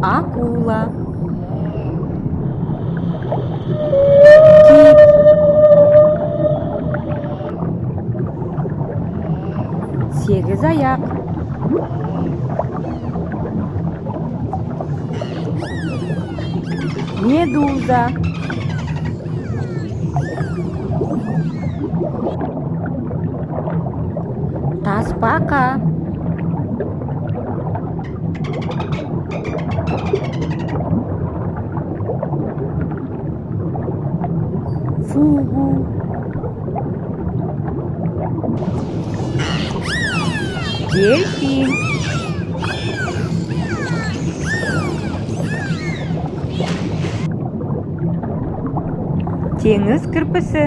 Акула. Кит. Сегіз аяқ. Медуза. Тасбақа. Фугу. Дельфин. Теңіз кірпісі.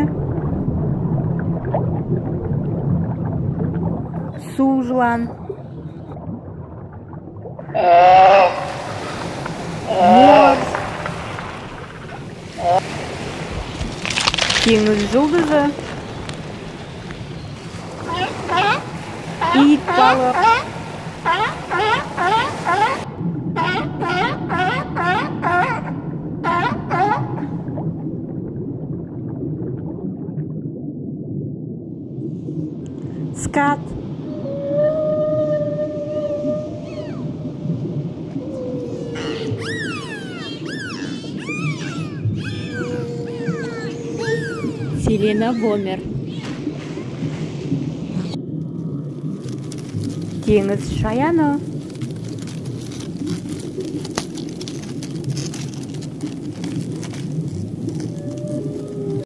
Су жылан. Морж. Теңіз жұлдызы. Ит балық. Скат. Селена Вомер. Теңіз шаяны.